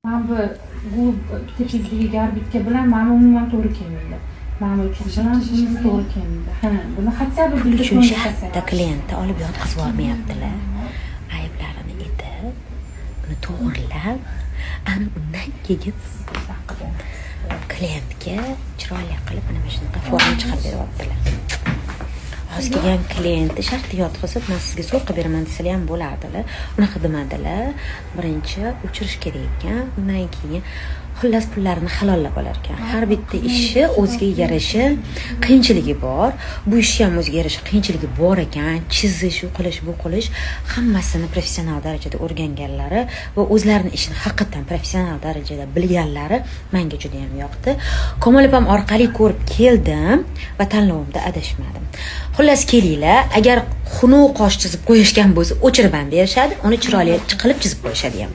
Mana bu tepasidagi орбитка bilan mana umuman to'g'ri kelmaydi. Mana bu bilan bunisi to'g'ri kelmaydi. Ha, buni хотя бы Pul bitta uchun to'g'ri shartta tasang. Klientni olib yotqizib yubormayaptilar. Ayblarini aytib, uni to'g'irlab, ana undan keyin klientga chiroyli qilib mana shunaqa forma chiqarib beryaptilar. Hozir kelgan klientni shartta yotqizib, "Man sizga zo'r qilib beraman", desalar ham bo'lardilar. Unaqa demadilar. Birinchi o'chirish kerak ekan, undan keyin, xullas, pullarini halollab olar ekan. Har bitta ishi o'ziga yarasha qiyinchiligi bor. Bu ishni ham o'ziga yarasha qiyinchiligi bor ekan. Chizish, u qilish, bu qilish, hammasini professional darajada o'rganganlari va o'zlarini ishini haqiqatdan professional darajada bilganlari menga juda yam yoqdi. Komil opam orqali ko'rib keldim va tanlovimda adashmadim. Xullas, kelinglar, agar xunuk qosh chizib qo'yishgan bo'lsa, o'chirib ham berishadi, uni chiroyli qilib chizib qo'yishadi ham.